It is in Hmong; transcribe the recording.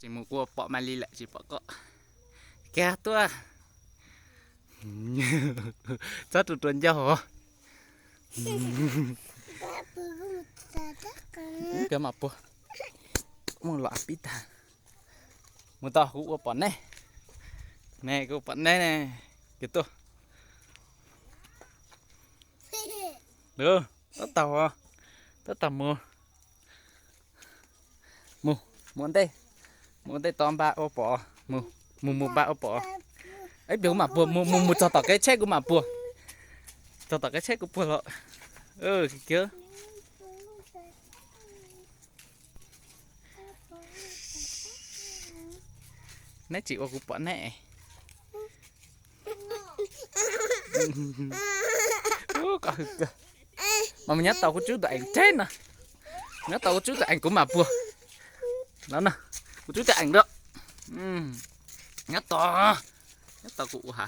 Tsis mus kuv pom Maiv Lis lawm tsis pom koj. Kiag tuaj. Txhob rua rua ncauj os. Koj mam puag. Mus los pib tag. Mus tau kuv ua pom neb. Ne kuv pom neb ne. Koj tuaj. Tab tau, tab tau mus. Mus, mus ua ntej, mus ua ntej tod npaj ua pom, mus, mus mus npaj ua pom. Ib pliag kuv mam puag, mus mus mus txog tom kev tsheb kuv mam puag. Txog tom kev tsheb kuv puag los. Kiag. Neb tsis ua kuv pom neb. Koj hwm kawg. Mas mus nyob tau kuv tsub tus ees tsheb no. Nyob tau kuv tsub tus ees kuv mam puag. No no, kuv tsub tus ees rau. Nyob tau, nyob tau kuv ua ha.